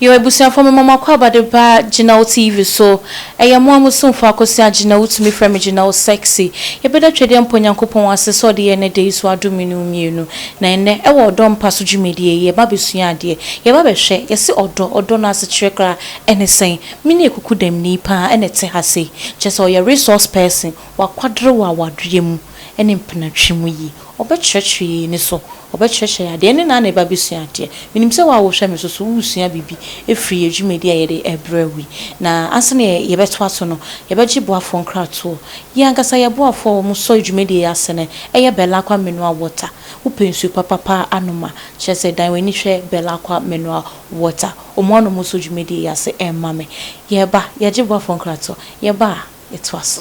Yo abusuafoɔ mema mo akwaaba de ba Gyinaw TV so. Ɛyɛ mo a mo somfo Akosua Gyinaw wotumi frɛ me Gyinaw Sexy. Yɛbɛda Twedeɛmpɔ Nyankopɔn ase sɛ ɔde yɛn nnɛ da yi so adom me ne wo mmienu. Na ɛnnɛ ɛwɔ ɔdɔ mpa so dwumadie yi yɛba abɛsua adeɛ. Yɛba abɛhwɛ, yɛse ɔdɔ, ɔdɔ no asekyerɛ koraa ɛne sɛn? Me ne Akukudamni paa ɛna ɛte ha sei. Kyerɛ sɛ ɔyɛ resource person, wakwadere wɔ awadeɛ mu ɛne mpenatwe mu yie. Ɔbɛkyerɛkyerɛ yɛn ani so, ɔbɛkyerɛkyerɛ yɛn adeɛ. Ɛne na na yɛba abɛsua adeɛ. Menim sɛ wo a wohwɛ me nso so, woresua biribi afiri yɛn dwumadie a yɛde rebrɛ wo yi. Na ansa na yɛbɛtoa so no, yɛbɛgye boafoɔ nkratoɔ. Yɛn ankasa yɛn boafoɔ a wɔsɔ dwumadie yi ase no yɛ Belacqua Mineral Water. Wopɛ nsuo papa pa ara anom a, kyerɛ sɛ dan w'ani hwɛ Belacqua Mineral Water. Wɔn ara na wɔsɔ dwumadie yi ase rema me. Yɛreba, yɛgye boafoɔ nkratoɔ. Yɛba a, yɛtoa so.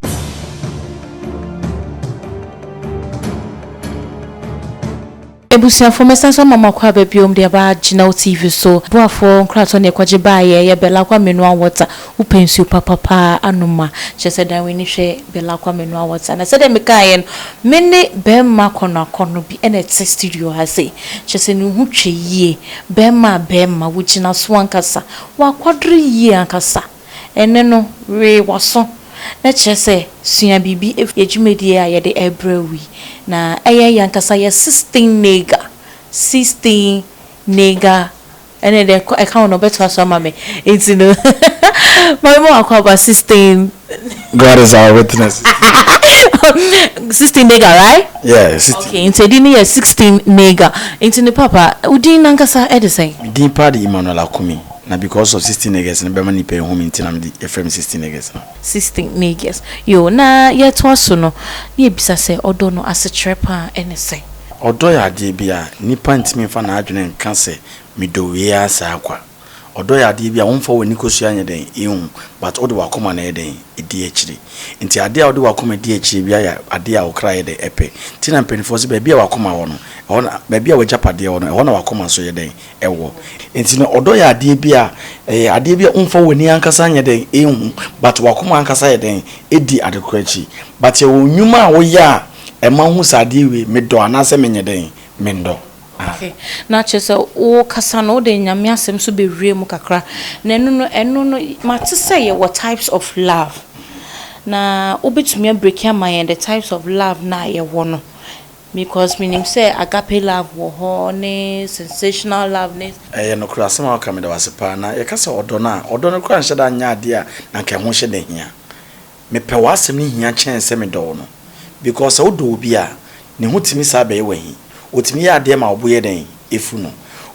Abusuafoɔ mɛsan so ama mo akwaaba biom de aba Gyinaw TV so. Boafoɔ nkratoɔ na yɛkɔgye baeɛ ɛyɛ Belakwa Mineral Water. Wopɛ nsuo papa paa anom a, kyerɛ sɛ dan w'ani hwɛ Belakwa Mineral Water. Na sɛdeɛ mekaeɛ no, me ne barima kɔnɔakɔnɔ bi na ɛte studio ha sei. Kyerɛ sɛ ne ho twa yie. Barima a barima, wogyina so ankasa. Wakwadare yie ankasa. Ɛnnɛ no, we w'aso na kyerɛ sɛ sua biribi firi yɛn dwumadie a yɛde rebrɛ wo yi. Na ɛyɛ yɛn ankasa yɛ Sistine Nega, Sistine Nega, ɛne deɛ ɛka ho no ɔbɛtoa so ama me. Nti no, ma me ma wakɔ aba Sistine. God is our witness. 16 nega, right? Yeah, 16. Okay, nti edin no yɛ 16 nega. Nti no papa, wo din nankasa ɛde sɛn? Me din paa de Emmanuel Akumi. Na because of 16 niggas no bɛma nipa ehu me nti na mede yɛfrɛ me 16 niggas no. 16 niggas. Yo, na yɛtoa so no, na yɛbisa sɛ ɔdɔ no asekyerɛ paa ɛne sɛn? Ɔdɔ yɛ adeɛ bi a nipa ntumi mfa n'adwene nka sɛ medɔ wei ara saa kwa. Ɔdɔ yɛ adeɛ bi a womfa w'ani kosua nyɛ dɛn nhu but wode w'akoma na ɛyɛ dɛn ɛdi akyire. Nti adeɛ a wode w'akoma di akyire biara yɛ adeɛ a wo kra yɛ dɛn ɛpɛ. Nti na mpaninfoɔ se baabi a w'akoma wɔ no ɛhɔ na baabi a w'agyapadeɛ wɔ no ɛhɔ na w'akoma nso yɛ dɛn ɛwɔ. Nti no ɔdɔ yɛ adeɛ bi a ɛyɛ adeɛ bi a womfa w'ani ankasa nyɛ dɛn nhu but w'akoma ankasa yɛ dɛn ɛdi adekorɔ akyi. But yɛwɔ nnwuma a woyɛ a ɛma wohu sɛ adeɛ wei medɔ anaasɛ menyɛ dɛn mendɔ. Okay, na kyerɛ sɛ wo kasa no wode Nyame asɛm nso bɛwura mu kakra. Na ɛno no, ɛno no mate sɛ yɛwɔ types of love. Na wobɛtumi abreaki ama yɛn the types of love no a yɛwɔ no. Because menim sɛ agape love wɔ hɔ ne sensational love ne. Ɛyɛ nokorɛ asɛm a woka meda wo ase paa. Na yɛka sɛ ɔdɔ no a, ɔdɔ no koraa nhyɛ da nyɛ adeɛ a na anka ɛho hyɛ da hia. Mepɛ w'asɛm no hia kyɛn sɛ medɔ wo no. Because sɛ wodɔ obi a, ne ho tumi saa bɛyɛ wo ahi. Otumi yɛ adeɛ ma wo bo yɛ dɛn? Efu no.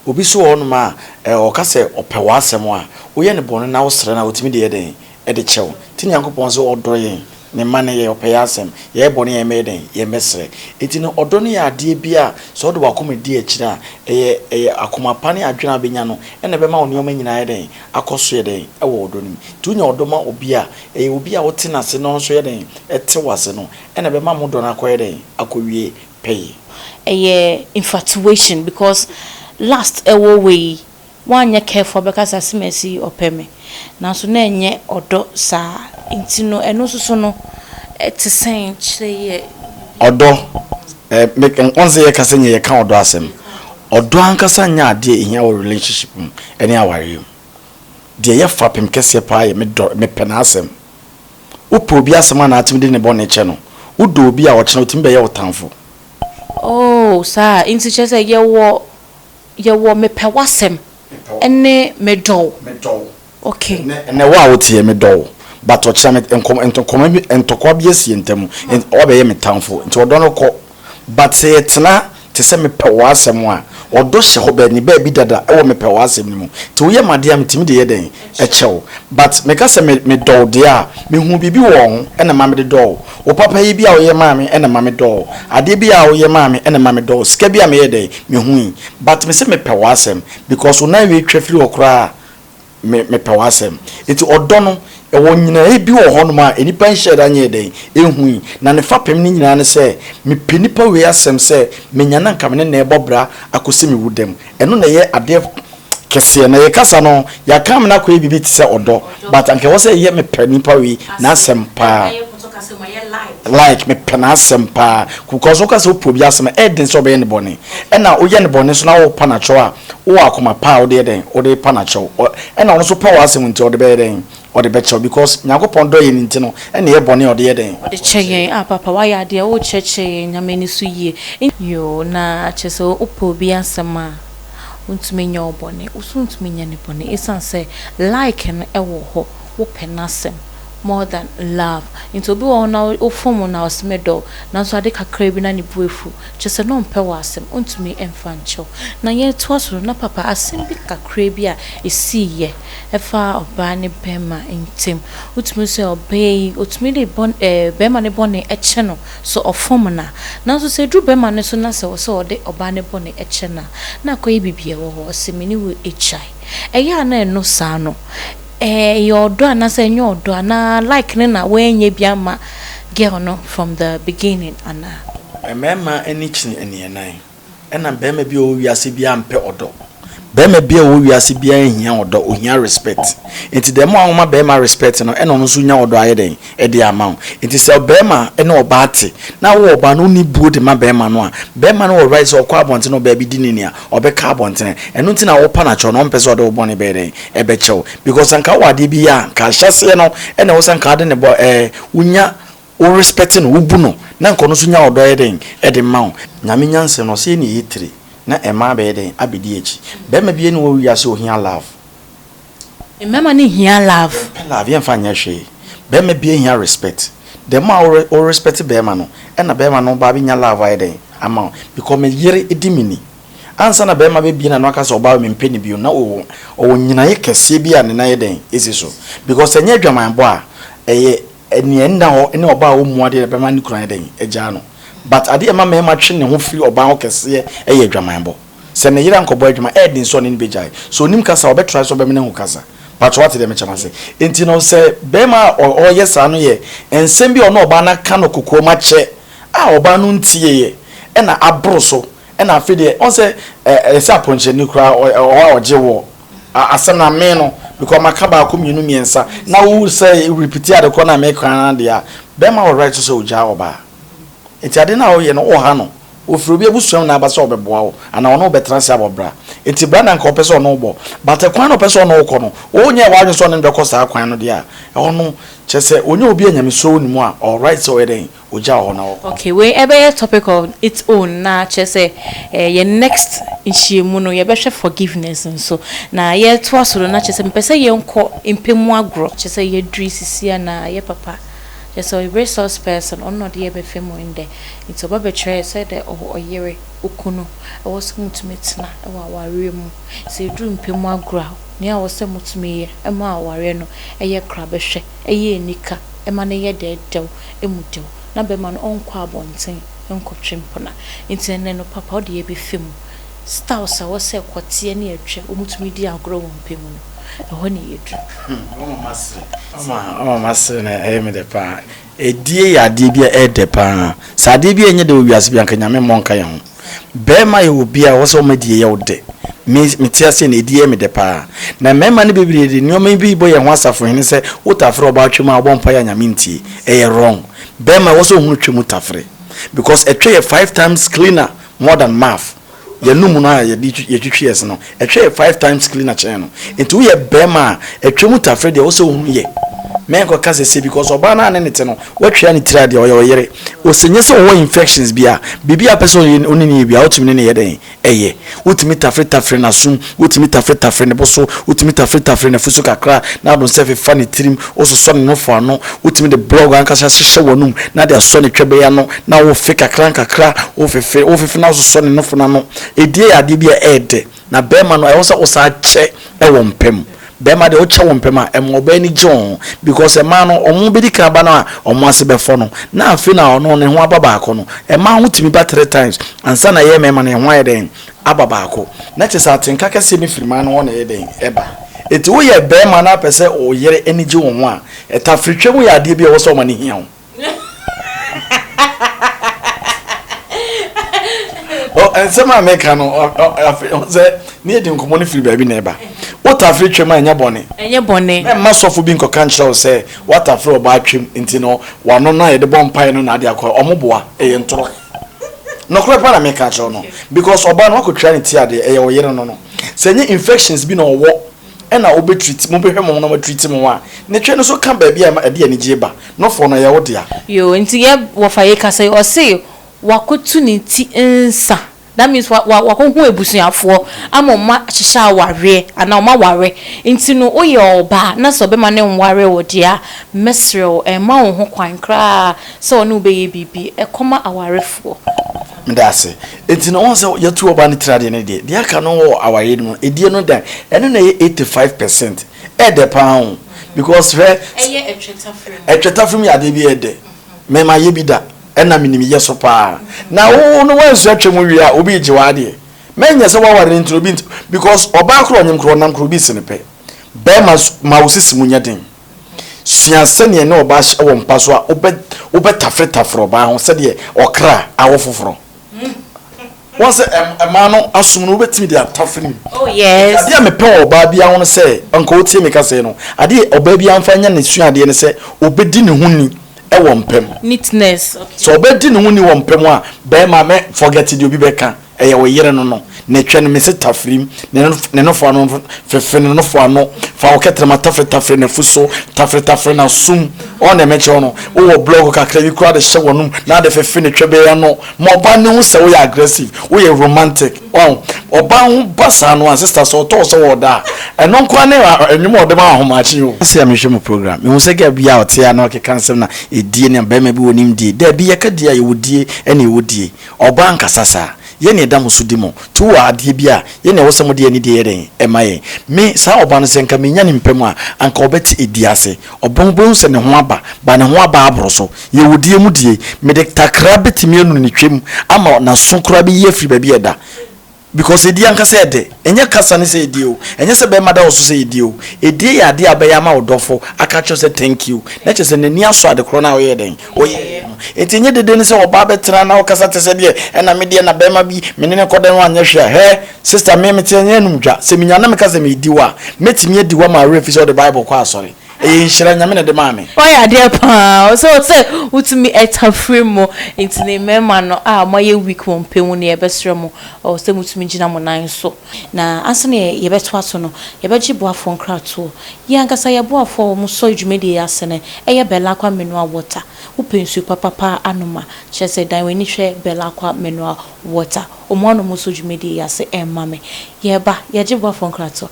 Obi nso wɔ hɔnom a, ɔka sɛ ɔpɛ w'asɛm a, woyɛ no bɔne na wosrɛ no a, otumi de yɛ dɛn? De kyɛ wo. Nti Nyankopɔn nso ɔdɔ yɛn, Ne mma no yɛ, ɔpɛ yɛn asɛm. Yɛyɛ bɔne a, yɛmmɛyɛ dɛn? Yɛmmɛsrɛ. Nti no, ɔdɔ no yɛ adeɛ bi a, sɛ wode w'akoma di akyire a, ɛyɛ, ɛyɛ akoma pa ne adwene a wobɛnya no na ɛbɛma wo nneɛma nyinaa ayɛ dɛn? Akɔ so yɛ dɛn? Wɔ ɔdɔ no mu. Nti wonya ɔdɔ ma obi a, ɛyɛ obi a wote no ase na ɔno nso yɛ dɛn? Te wo ase no na ɛbɛma mo dɔ no akɔyɛ dɛn? Akɔwie pɛyɛ. Ɛyɛ infatuation because last ɛwɔ wei woanyɛ careful a wobɛka sɛ asemasi yi ɔpɛ me nanso na ɛnyɛ ɔdɔ saa nti no ɛno nso so no ɛte sɛn kyerɛ yɛ. Ɔdɔ, eh, me, wɔn sɛ yɛka sɛ nyɛ yɛka ɔdɔ asɛm. Ɔdɔ ankasa nyɛ adeɛ a ɛhia wɔ relationship mu ɛne awareɛ mu. Deɛ ɛyɛ fapem kɛseɛ paa yɛ medɔ, mepɛ n'asɛm. Wopɛ obi asɛm a na atumi de ne bɔne kyɛ no. Wodɔ obi a ɔkyena otumi bɛyɛ wo tamfo. Oh saa, nti kyerɛ sɛ yɛwɔ yɛwɔ mepɛ w'asɛm ne medɔ wo. Medɔ wo. Okay. Ɛnɛ ɛnɛ wo a woteɛ medɔ wo but ɔkyena me nkɔm ntɔkwa bi ntɔkwa bi asi yɛn ntam woabɛyɛ me tamfo nti ɔdɔ no kɔ. But sɛ yɛtena te sɛ mepɛ w'asɛm a, ɔdɔ hyɛ hɔ baabi, ne baabi dada wɔ mepɛ w'asɛm no mu. Nti woyɛ me adeɛ a, metumi de yɛ dɛn? Kyɛ wo. But meka sɛ me medɔ wo deɛ a, mehuu biribi wɔ wo ho na ɛma mede dɔɔ wo. Wo papayɛ bi a woyɛ maa me na ɛma medɔɔ wo. Adeɛ bi a woyɛ maa me na ɛma medɔɔ wo. Sika bi a meyɛɛ dɛn? Mehui. But mese mepɛ w'asɛm because wo nan wei twa firi hɔ koraa a, Me, mepɛ w'asɛm. Enti ɔdɔ no, ɛwɔ nnyinaeɛ bi wɔ hɔnom a nnipa nhyɛɛ da nyɛɛ dɛn? Nhui. Na ne fapem no nyinaa ne sɛ, mepɛ nipa wei asɛm sɛ menya no anka me ne no rebɔ bra akɔsi me wuda mu. Ɛno na ɛyɛ adeɛ kɛseɛ. Na yɛkasa no, yɛaka amena akɔyɛ biribi te sɛ ɔdɔ, but anka ɛwɔ sɛ ɛyɛ mepɛ nipa wei n'asɛm paa. Like mepɛ n'asɛm paa because woka sɛ wopɛ obi asɛm a ɛyɛ den sɛ ɔbɛyɛ ne bɔne ɛna woyɛ ne bɔne so na wopa no akyɛw a wowɔ akoma pa a wode yɛ dɛn wode pa no akyɛw ɛna ɔno nso pɛ w'asɛm nti ɔde bɛyɛ dɛn ɔde bɛkyɛw because Nyankopɔn dɔ yɛn nti no ɛna ɛyɛ bɔne a ɔde yɛ dɛn. Ɔde kyɛ yɛn ah papa wayɛ adeɛ wokyerɛkyerɛ yɛn Nyame ani so yie. Yoo na kyerɛ sɛ wopɛ obi asɛm a wontumi nyɛ wo bɔne wo nso wontumi nyɛ no bɔne ɛsiane sɛ like no ɛwɔ hɔ wopɛ n'asɛm more than love nti obi wɔ hɔ na wo fom no a ɔse medɔ wo nanso ade kakra bi na ne bo afu kyerɛ sɛ na ɔmpɛ w'asɛm ɔntumi mfa nkyɛ wo na yɛtoa so no na papa asɛm bi kakra bi a ɛsiiɛ ɛfa ɔbaa ne bɛrima ntem wotumi hu sɛ ɔbaa yi ɔtumi de bɔn ɛɛ bɛrima no bɔne kyɛ no sɛ ɔfom no a nanso sɛ ɛduru bɛrima no so na sɛ ɔsɛ ɔde ɔbaa no bɔne kyɛ no a na akɔyɛ biribi ɛwɔ hɔ ɔse me ne wo agyae ɛyɛ a na ɛno saa no Ɛyɛ ɔdɔ anaasɛ ɛnyɛ ɔdɔ anaa like no na w'anyɛ bi ama girl no from the beginning anaa. Mmarima ani kyini aniɛnan. Ɛna barima bi a ɔwɔ wiase biara mpɛ ɔdɔ. Barima bi a ɔwɔ wiase biara nhia ɔdɔ, ɔhia respect. Nti the more a woma barima respect no, ɛna ɔno nso nya ɔdɔ ayɛ dɛn? Ɛde ama wo. Nti sɛ barima ne ɔbaa te, na wo ɔbaa no wonni buo de ma barima no a, barima no wɔ right sɛ ɔkɔ abɔnten na ɔbaa bi di ne ni a, ɔbɛka abɔntene. Ɛno nti na wopa no akyɛw no, ɔmpɛ sɛ ɔde wo bɔne bɛyɛ dɛn? Ɛbɛkyɛ wo. Because anka wowɔ adeɛ bi yɛ a, nka ahyɛaseɛ no ɛna ɛwɔ sɛ anka wode ne bɔ ɛɛ wonya, wo respect no, wobu no, na anka ɔno nso nya ɔdɔ yɛ dɛn? Ɛde ma wo. Nyame nyansa no, ɔse yɛn na yɛyɛ tire, na mmaa bɛyɛ dɛn? Abɛdi akyi. Barima biara nni hɔ wɔ wiase a ɔhia love. Mmarima no hia love. Yɛmpɛ love, yɛmfa nyɛ hwee. Barima biara hia respect. The more a wo respect barima no, ɛna barima no ba abɛnya love ayɛ dɛn? Ama wo. Because me yere di me ni. Ansa na barima bɛbue n'ano aka sɛ ɔbaa wei mempɛ no bio no, na ɔwɔ ɔwɔ nyinaeɛ kɛseɛ bi a ne nan yɛ dɛn? Ɛsi so. Because ɛnyɛ adwamanbɔ a, ɛyɛ nea ɛnna hɔ ne ɔbaa a ɔmmu adeɛ na ɛbɛma ne kunu ayɛ dɛn? Agyaa no. But adeɛ a ɛma mmarima twe ne ho firi ɔbaa ho kɛseɛ yɛ adwamanbɔ. Sɛ ne yere ankɔbɔ adwuma, ɛyɛ den sɛ ɔne no bɛgyae. Sɛ ɔnim kasa a, ɔbɛtrae sɛ ɔbɛmene ho kasa. Patrɔ woate deɛ mekyɛ no ase? Enti no sɛ barima a ɔreyɛ saa no yɛ nsɛm bi a ɔne ɔbaa no aka no kokoam akyɛ a ɔbaa no ntieeɛ ɛna aboro so ɛna afei deɛ ɔn sɛ ɛyɛ sɛ apɔnkyerɛni koraa ɔwɔ a ɔgye woɔ asɛm no amee no because maka baako mmienu mmiɛnsa na wo sɛ repeat ade korɔ no a meka no deɛ a barima wɔ right sɛ ɔgyaa ɔbaa. Enti ade no a woyɛ no woha no. Ɔfiri obi abusua mu na aba sɛ ɔbɛboa wo anaa ɔne wo bɛtena ase abɔ bra. Enti bra na anka ɔpɛ sɛ ɔne wo bɔ. But ɛkwan no a ɔpɛ sɛ ɔne wo kɔ no, wonyɛɛ w'adwene sɛ ɔne no bɛkɔ saa kwan no deɛ a, ɛhɔ no, kyerɛ sɛ ɔnyɛ obi a nyamesuro wɔ ne mu a, ɔwɔ right sɛ ɔyɛ dɛn? Ɔgya wo hɔ na ɔkɔ. Okay, wei ɛbɛyɛ topic on its own na kyerɛ sɛ yɛn next nhyiamu no yɛbɛhwɛ forgiveness nso. Na yɛtoa so no na kyerɛ sɛ mepɛ sɛ yɛnkɔ mpɛ mu agorɔ. Kyerɛ sɛ yɛduri sisi a na yɛ papa kyerɛ sɛ ɔyɛ resource person, ɔno na ɔde yɛn bɛfa mu ndɛ. Ntsi ɔba bɛkyerɛɛ sɛ dɛ ɔyere, okunu, ɔwɔ sɛ mutumi tsena wɔ awareɛ mu. Sɛ edur mpɛ mu agor a, nea ɔwɔ sɛ mutumi yɛ ma awareɛ no yɛ krabɛhwɛ, yɛ enika, ma no yɛ dɛɛdɛw, mu dɛw, na bɛrima no ɔnnkɔ abɔntsen nnkɔtwe mpona. Ntsi ndɛ no papa ɔde yɛbɛfa mu. Styles a ɔwɔ sɛ kɔteɛ ne ɛtwɛ wɔtumi di agorɔ wɔ mpɛ mu no, ɛhɔ na yɛduru. Wama masere, wama masere na ɛyɛ me dɛ paa. Adie yɛ adeɛ bi a ɛyɛ dɛ paa. Sɛ adeɛ bi a ɛnyɛ dɛ wɔ wiase bi a anka Nyame mmɔ nka yɛn ho. Barima yɛ obi a ɛwɔ sɛ ɔma adie yɛ wo dɛ. Me mete aseɛ no adie yɛ me dɛ paa. Na mmarima no bebree de nneɛma bi bɔ yɛn ho asafohene sɛ wo tafere ɔbaa twam a wobɔ mpaeɛ a Nyame ntie. Ɛyɛ wrong. Barima ɛwɔ sɛ ohunu twam tafere because ɛtwɛ yɛ five times cleaner more than mouth. Yɛn anum no a yɛde yɛtwitwi yɛn se no, ɛtwɛ yɛ five times cleaner kyɛn no. Nti woyɛ barima a, ɛtwa mu tafere deɛ, wosɛ wohunu yɛ. Mɛnkɔka sɛ sei because ɔbaa no a ne ne te no, woatwia ne tiri a deɛ, ɔyɛ ɔyere. Ɔsɛ nyɛ sɛ ɔwɔ infections bi a, biribi a wopɛ sɛ wo ne no yɛ biara, wotumi ne no yɛ dɛn? Ɛyɛ. Wotumi tafere tafere n'asom, wotumi tafere tafere ne bo so, wotumi tafere tafere n'afu so kakra, na wode wo nsa fefa ne tirim, wososɔ ne nofo ano, wotumi de blɔg ankasa hyehyɛ w'anom na de asɔ ne twɛbɛn ano, na wofe kakrankakra, wofefe, wofefe na wososɔ ne nofo no ano. Edie yɛ adeɛ bi a ɛyɛ dɛ, na barima no, ɛwɔ sɛ wosan kyɛ wɔ mpa mu. Barima deɛ wokyɛ wɔ mpa mu a, ɛma ɔbaa ani gye wo ho because mmaa no, wɔn bɛdi kan aba no a, wɔn ase bɛfɔ no, na afei na ɔno ne ho aba baako no. Mmaa ho tumi ba three times ansa na yɛn mmarima no yɛn ho ayɛ dɛn? Aba baako. Na kyerɛ sɛ atenka kɛseɛ no firi mmaa no hɔ na ɛyɛ dɛn? Ɛba. Enti woyɛ barima na wopɛ sɛ wo yere ani gye wo ho a, tafiritwa mu yɛ adeɛ bi a ɛwɔ sɛ ɔma no hia wo. Nsɛm a meka no, afei sɛ ne yɛdi nkɔmmɔ no firi baabi na ɛba. Wotafere twam a, ɛnyɛ bɔne. Ɛnyɛ bɔne. Mɛmma sɔfo bi nkɔka nkyerɛ wo sɛ woatafere ɔbaa twam nti no w'ano no a yɛde bɔ mpae no na ade akɔ. Ɔmo boa. Ɛyɛ ntorɔ. Nokorɛ paa na meka akyerɛ wo no. Because ɔbaa no woakɔtwira ne ti adeɛ, ɛyɛ wo yere no no. Sɛ ɛnyɛ infections bi na ɔwɔ ɛna wobɛ treat, mobɛhwɛ mo ho na moatreat mo ho a, ne twɛ no nso ka baabi a ɛde anigyeɛ ba. Nofoɔ no, ɛyɛ wo dea. Yoo, nti yɛ wɔfa yei kasa yi, ɔse wakotu ne ti nsa, that means wa wa wakɔhu abusuafoɔ ama ɔmo ahyehyɛ awareɛ anaa ɔmo aware, nti no woyɛ ɔbaa na sɛ ɔbɛma no nware wo deɛ a, mɛsrɛ wo ɛmma wo ho kwan koraa sɛ ɔne wo bɛyɛ biribi, ɛkɔma awarefoɔ. Meda ase. Nti no wohu sɛ yɛtu ɔbaa no tiri adeɛ no deɛ, deɛ aka no wɔ awareɛ no mu no, ɛdie no dan, ɛno na ɛyɛ 85 percent. Ɛɛdɛ paa o, because hwɛ. Ɛyɛ ɛtwɛ tafere mu. Ɛtwɛ tafere mu yɛ adeɛ bi a ɛɛdɛ. Me mayɛ bi da, ɛna menim yɛ so paa. Na wo no woansua twɛ mu wie a, obi regye w'adeɛ. Mɛnyɛ sɛ woaware no nti no obi nti, because ɔbaa korɔ ɔnyem korɔ ɔnam korɔ obi resi no pɛ. Bɛrima ma wo sisi mu nyɛ den. Sua sɛdeɛ ne ɔbaa hyɛ wɔ mpa so a wobɛ wobɛtaferetafere ɔbaa ho sɛdeɛ ɔkra awo foforɔ. Wɔn sɛ mmaa no asom no wobɛtumi de atafere mu. Oh yes. Adeɛ a mepɛ wɔ ɔbaa biara ho no sɛ nka ɔtie me kasa yi no, adeɛ ɔbaa biara mfa nyɛ ne suadeɛ ne sɛ ɔbɛdi ne ho ni wɔ mpa mu. Neatness, okay. Sɛ ɔbɛdi ne ho ni wɔ mpa mu a, bɛrima mɛ forget deɛ obi bɛka. Ɛyɛ wo yere no no, ne twɛ no mese tafirim, ne ne nofo ano fefe ne nofo ano, fa wo kɛtrɛma tafretafre n'afu so, tafretafre n'asom, ɔn deɛ mekyerɛ wo no, wowɔ blɔɔgo kakra bi koraa de hyɛ w'anom na ade fefe ne twɛbɛn ano, ma ɔbaa no hu sɛ woyɛ aggressive, woyɛ romantic, wahu, ɔbaa ho ba saa no a, sister sɛ ɔtɔ wo sɛ wɔɔda a, ɛno nko ara ne nnwom a ɔde ma ahomakye o. Ase a mehwɛ mo program, mehu sɛ girl bi a ɔte ha na ɔkeka nsɛm na ɛdie ne barima bi wɔ nim die, daabi yɛka die a yɛwɔ die ɛna ɛwɔ die. Ɔbaa nkasa saa. Yɛn na yɛda mo so di mo. Nti wowɔ adeɛ bi a, yɛn na ɛwɔ sɛ mode anidie yɛ dɛn? Ɛma yɛn. Me, saa ɔbaa no, sɛ nka menya ne mpɛ mu a, anka ɔbɛte ɛdi ase. Ɔbɛ, wobɛhu sɛ ne ho aba, but ne ho aba aboro so. Yɛwɔ die mu die. Mede takra bɛtumi anunu ne twam ama n'aso koraa bɛyi afiri baabi a ɛda. Because edie ankasa yɛ dɛ. Ɛnyɛ kasa ne sɛ edie o. Ɛnyɛ sɛ bɛrima da wo so sɛ edie o. Edie yɛ adeɛ a wobɛyɛ ama wo dɔfo aka akyerɛ wo sɛ thank you. Na kyerɛ sɛ n'ani asɔ ade korɔ no a woyɛɛ dɛn? Woyɛeɛ no. Enti ɛnyɛ dede ne sɛ ɔbaa bɛtena na ɔkasa te sɛ deɛ ɛna me deɛ na bɛrima bi me ne no kɔda no anyɛ hwee a. Hɛ! Sister me mete ɛnyɛ anum dwa. Sɛ menya na meka sɛ meredi wo a, mɛtumi adi wo ama wo werɛ afi sɛ wode Bible kɔ asɔre. Ɛyɛ nhyira, Nyame na ɛde maa me. Wayɛ adeɛ paa ɔsɛ ɔsɛ wotumi tafiri mu nti ne mmarima no a moayɛ weak wɔ mpɛ mu no yɛbɛsrɛ mo ɔwɔ sɛ motumi gyina mo nan so. Na ansa na yɛbɛtoa so no yɛbɛgye boafoɔ nkratoɔ. Yɛn ankasa yɛn boafoɔ a wɔn sɔ dwumadie yi ase no yɛ Belacqua Mineral Water. Wopɛ nsuo papa paa anom a, kyerɛ sɛ dan w'ani hwɛ Belacqua Mineral Water. Wɔn a na wɔsɔ dwumadie yi ase mma me. Yɛreba, yɛgye boafoɔ nkratoɔ.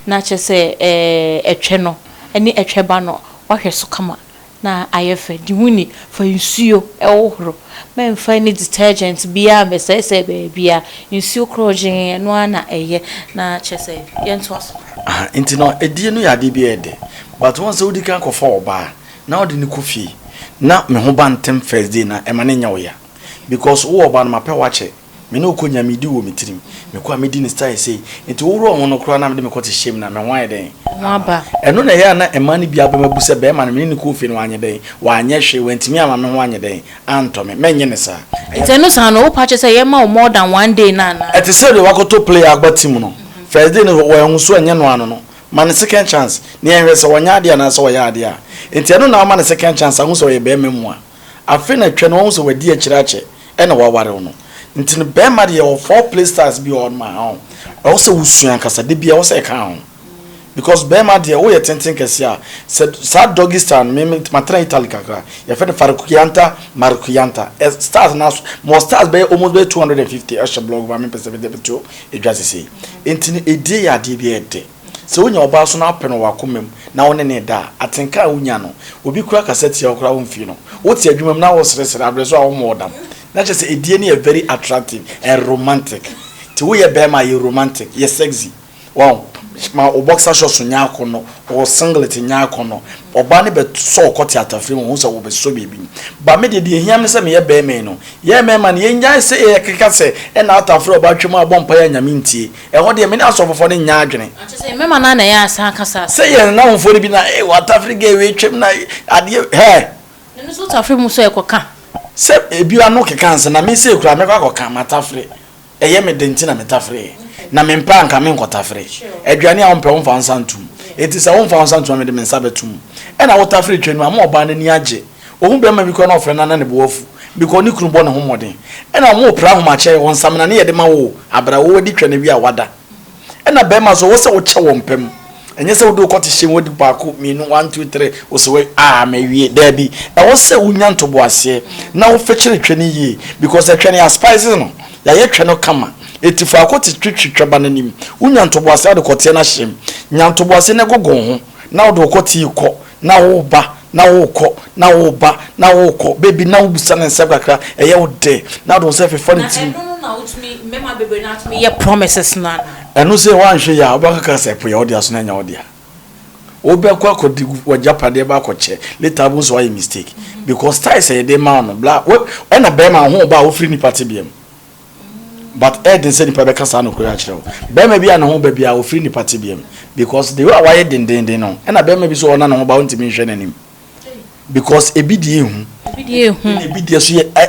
Na kyerɛ sɛ ɛtwɛ no ne ɛtwɛ ba no woahwɛ so kama na ayɛ fɛ. Di ho ni, fa nsuo hohoro. Mɛmfa any detergent biara mmɛsɛesɛe baabiara. Nsuo korɔgyenn, ɛno ara na ɛyɛ. Na kyerɛ sɛ yɛntoa so. Aha, nti no ɛdie no yɛ adeɛ bi a ɛyɛ dɛ but wohu sɛ wodi kan kɔfa ɔbaa na wode no kɔ fie na me ho ba ntem first day no a ɛma no nyɛ wo ya because wowɔ ɔbaa no mapɛ wo akyɛ me ne wo kɔ nya medi wɔ me tirim mekɔ a medi ne style sei nti woworɔ wo ho no koraa na mede me kɔ te hyɛm na me ho ayɛ dɛn Ho aba. Ɛno na ɛyɛ a na mmaa no bi abam abu sɛ bɛrima no me ne no kɔɔ fie no wanyɛ dɛn wanyɛ hwee wantumi amma me ho anyɛ dɛn antɔ me mɛnyɛ no saa. Nti ɛno saa no wopɛ akyerɛ sɛ yɛma wo more than one day no anaa? Ɛte sɛ deɛ wakɔtɔ player aba team no first day no wanhu so ɛnyɛ no ano no Ma no second chance na yɛnhwɛ sɛ ɔnyɛ adeɛ anaasɛ ɔyɛ adeɛ a. Nti ɛno na wama no second chance ahu sɛ ɔyɛ barima mu a. Afei na twɛ no wahu sɛ wadi akyire akyɛ ɛna waware wo no. Nti no barima deɛ yɛwɔ four play styles bi wɔ hɔ nom a ɛwɔ sɛ wosua ankasa da biara ɛwɔ sɛ ɛka ho. Because barima deɛ woyɛ tenten kɛseɛ a sɛ saa doggy style no me me matena Italy kakra yɛfrɛ no Farikuianta Marikuianta ɛ styles no aso mewɔ styles bɛyɛ almost bɛyɛ 250 ɛhyɛ blog mu a mempɛ sɛ mede bɛto dwa sesei. Enti no edie yɛ adeɛ bi a ɛyɛ dɛ. Sɛ wonya ɔbaa so na wopɛ no wɔ w'akoma mu na wo ne no reda a, atenka a wonya no, obi koraa kasa tia wo koraa a womfii no. Wote adwuma mu na woseresere aberɛ so a wommɔɔ dam. Na kyerɛ sɛ edie no yɛ very attractive and romantic. Nti woyɛ barima a, yɛ romantic, yɛ sexy. Wahu? Ma wo boxer shorts nyɛ akɔnnɔ, wo singlet nyɛ akɔnnɔ. Ɔbaa no bɛsɔ wo kɔte atafere mu, ɔhu sɛ wobɛsɔ biribi mu. But me deɛ, deɛ ɛhia me sɛ meyɛ barima yi no, yɛn mmarima no, yɛnnyae sɛ yɛkeka sɛ ɛna atafere a ɔbaa twam a ɔbɔ mpaeɛ a Nyame ntie. Ɛhɔ deɛ, me ne asɔfofoɔ no nnyɛ adwene. Kyerɛ sɛ mmarima no ara na ɛyɛ a san kasa. Sɛ yɛn nnamfoɔ no bi na, ee, watafere girl wei twam na adeɛ, hɛɛ! Na ɛno nso wotafere mu sɛ ɛkɔka. Sɛ ebi ano keka ansa na me sei koraa mɛkɔ akɔka matafere. Ɛyɛ me dɛ nti na metafereeɛ. Na mempɛ a anka menkɔtafere. Aduane a wompɛ womfa wo nsa nto mu. Enti sɛ womfa wo nsa nto mu a mede me nsa bɛto mu. Ɛna wotafere twa no ama ɔbaa no ani agye. Ɔhu bɛrima bi koraa na ɔfrɛ no a na ne bo afu because ne kunu bɔ ne ho mmɔden. Ɛna wɔrepra ahomakyɛ wɔ nsamena ne yɛde ma wo o, abrɛ wo wadi twa no awie a wada. Ɛna bɛrima nso ɛwɔ sɛ wokyɛ wɔ mpa mu. Ɛnyɛ sɛ wode wo kɔte hyɛ mu wadi baako, mmienu, one, two, three, wo sɛ wei ah mawie. Daabi, ɛwɔ sɛ wonya ntoboaseɛ na wofekyere twɛ no yie because ɛtwɛ no yɛaspice no, yɛayɛ twɛ no kama. Eti fa kɔte twetwe twɛ ba no anim. Wonya ntoboaseɛ a wode kɔteɛ no ahyɛ mu. Nya ntoboaseɛ na gogo wo ho na wode wo kɔte yi kɔ na woreba na worekɔ na woreba na worekɔ baby na wobisa no nsɛm kakra ɛyɛ wo dɛ na wode wo nsa fefa ne Na tirim. ɛno no na wotumi mmarima bebree no ara tumi yɛ promises no anaa? Ɛno sɛ woanhwɛ yie a wobɛkɔ aka sɛ ɛpo yɛ wo dea so na ɛnyɛ wo dea. Wobɛkɔ akɔdi w'agyapadeɛ ba akɔkyɛ later wobɛhu sɛ woayɛ mistake because styles a yɛde ma wo no bla wo ɛna bɛrima wo ho ba a wofiri nipa tebea mu. But ɛyɛ den sɛ nipa bɛka saa nokorɛ yi akyerɛ wo. Barima bi a ne ho ba biara ɔfiri nipa tebea mu because the way a wayɛ dendenden no ɛna barima bi nso wɔ hɔ na ne ho ba wontumi nhwɛ n'anim because ebi deɛ ehu Ebi deɛ ehu. Ɛna ebi deɛ so yɛ ɛ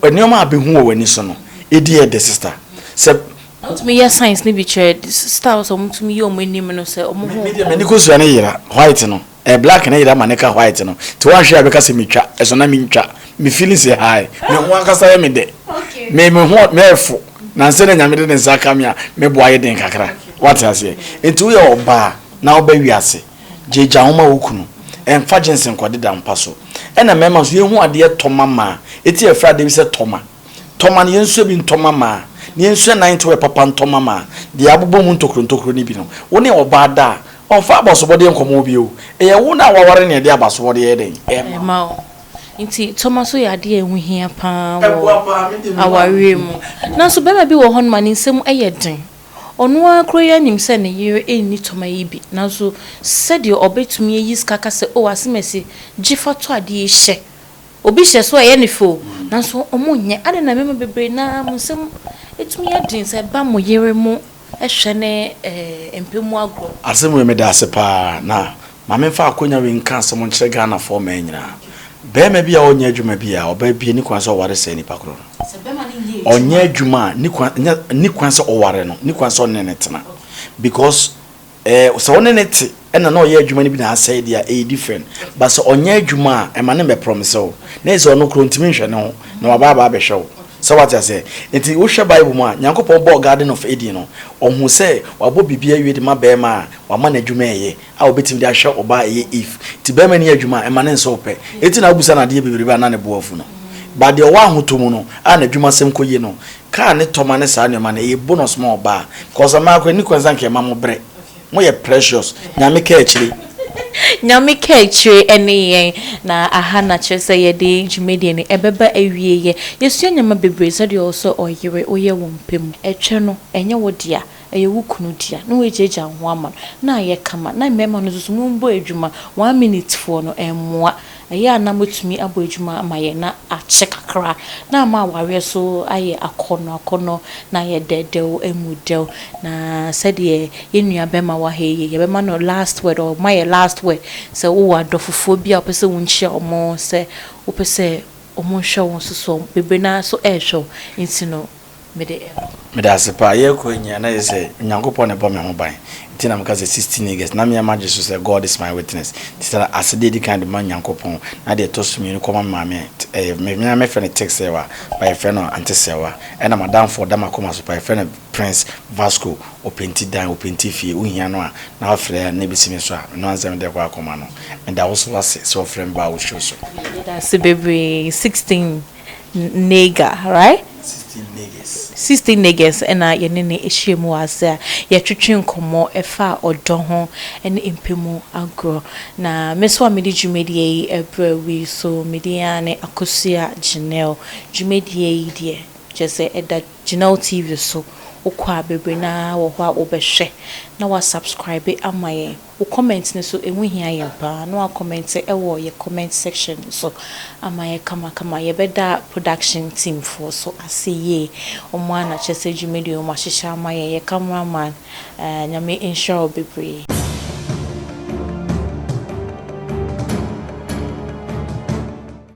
ɛ nneɛma a bɛhu wɔ w'ani so no edi yɛ dɛ sister sɛ. Na wotumi yɛ signs no bi kyerɛ styles a wɔtumi yɛ wɔn anim no sɛ wɔn ho. Me deɛ m'ani kosua no yera white no. Eh black no yera ma ne ka white no nti woanhwɛ a bɛka sɛ metwa ɛso na mentwa me feelings yɛ high me ho ankasa yɛ me dɛ me me ho mɛɛfo nansɛ na nyame de ne nsa aka me a me bo ayɛ den kakra wate aseɛ nti woyɛ ɔbaa na woba wiase gyagya ho ma wo kunu ɛmfa jeans nkɔdeda mpa so ɛna mmarima nso yɛhu adeɛ tɔma maa ɛti yɛfrɛ adeɛ bi sɛ tɔma Tɔma no, yɛnsua bi ntɔ mma maa, na yɛnsua nantew papa ntɔ mma maa, deɛ abobɔ mu ntokuro ntokuro no bi no. Wo ne ɔbaa da a, ɔmfa abasobɔdeɛ nkɔma wo bio. Ɛyɛ wo na waware na yɛde abasobɔdeɛ yɛ dɛn? Ɛma wo. Ɛma wo. Nti tɔma nso yɛ adeɛ a ɛho hia pa ara wɔ Ɛboa pa ara, me deɛ mehu a awareɛ mu. Nanso barima bi wɔ hɔnom a, ne nsam yɛ den. Ɔno ara koraa yi ara nim sɛ ne yere nni tɔma yi bi, nanso sɛdeɛ ɔbɛtumi ayi sika aka sɛ, Oh, Asemasi, gye fa tɔ adeɛ yi hyɛ. Obi hyɛ so a ɛyɛ no fɛ o, nanso wɔnyɛ. Adɛn na mmarima bebree no ara mo nsam tumi yɛ den sɛ ɛba mo yere mo hwɛ ne mpɛ mu agorɔ? Asɛm wei meda ase paa na ma memfa akonya wei nka asɛm nkyerɛ Ghanafoɔ mmaa nyinaa. Barima bi a ɔnyɛ adwuma bi a ɔbaa bi nni kwan sɛ ɔware saa nipa korɔ no. Sɛ barima no nyɛ adwuma. Ɔnyɛ adwuma a, nni kwan, nni kwan sɛ ɔware no, nni kwan sɛ ɔne no tena because Eh sɛ wo ne no te ɛna na ɔyɛ adwuma no bi na asɛe deɛ a ɛyɛ different but sɛ ɔnyɛ adwuma a ɛma no mmɛ promise wo na ɛsɛ ɔno koraa ɔntumi nhwɛ ne ho na waba aba abɛhwɛ wo sɛ wate aseɛ nti wohwɛ bible mu a Nyankopɔn bɔɔ garden of Eden no ɔhu sɛ wabɔ biribi awie de ma bɛrima a wama no adwuma ɛyɛ a ɔbɛtumi de ahwɛ ɔbaa a ɛyɛ Eve nti bɛrima no yɛ adwuma a ɛma no nsɛ wo pɛ ɛti na wobisa no adeɛ bebrebe a na ne bo afu no but deɛ ɔwɔ ahotɔ mu no a n'adwumasɛm kɔ yie no Car ne tɔma ne saa nneɛma no ɛyɛ bonus ma ɔbaa cause mmaa koraa nni kwan sɛ anka yɛma mo brɛ mo yɛ precious Nyame ka akyire. Nyame ka akyire ne yɛn na aha na kyerɛ sɛ yɛde dwumadie no ɛbɛba awieɛ. Yɛsua nneɛma bebree sɛdeɛ ɔwɔ sɛ ɔyere woyɛ wo mpɛ mu. Ɛtwɛ no ɛnyɛ wo dea ɛyɛ wo kunu dea na woagyaagyaa wo ho ama no na ayɛ kama na mmarima no nso so mombɔ adwuma one minute foɔ no ɛmmoa Ɛyɛ a na motumi abɔ adwuma ama yɛn na akyɛ kakra, na ama awareɛ so ayɛ akɔnnɔ akɔnnɔ, na ayɛ dɛdɛw mu dɛw. Na sɛdeɛ yɛn nua bɛrima wɔ ha yi, yɛbɛma no last word, ɔma yɛn last word, sɛ wowɔ adɔfofoɔ bi a wopɛ sɛ wonkyia wɔn, sɛ wopɛ sɛ wɔnhwɛ wo nso so, bebree no ara nso rehwɛ wo, nti no mede rema wo. Meda ase paa. Yɛrekɔ yi nyinaa na ɛyɛ sɛ Onyankopɔn na ɛbɔ me ho ban. Nti na meka sɛ 16 niggas. Na me ara m'adwene so sɛ God is my witness. Nti sɛ aseda a ɛdi kan de ma Nyankopɔn, na deɛ ɛtɔ so mmienu kɔma me maame, ɛyɛ me ara mefrɛ no Tik Sɛwa, but yɛfrɛ no Ante Sɛwa. Ɛna m'adamfo a ɔda m'akoma so paa, yɛfrɛ no Prince Vasco, ɔpenti dan, ɔpenti fie. Wohia no a, na wafrɛ a na ɛbɛsi me so a, ɛno ara ne sɛ mede rekɔ akɔma no. Meda wo nso ase sɛ wofrɛ me baa wo show so. Yɛda ase bebree 16 Nigga, right? 16 niggas. 16 niggas na yɛne no ahyia mu wɔ ase a yɛtwetwe nkɔmmɔ ɛfa ɔdɔ ho ne mpɛ mu agorɔ. Na me nso a mede dwumadie yi brɛ wo yi so, me din ara ne Akosua Janelle. Dwumadie yi deɛ, kyerɛ sɛ ɛda Janelle TV so, wokɔ a bebree no ara wɔ hɔ a wobɛhwɛ na woasubscribe ama yɛn. Wo comment no so ɛho hia yɛn paa na wa comment wɔ yɛ comment section no so ama yɛ kama kama. Yɛbɛda production team foɔ so ase yie. Wɔn ara na kyerɛ sɛ dwumadie yi wɔn ahyehyɛ ama yɛn. Yɛ camera man eh, Nyame nhyira wo bebree.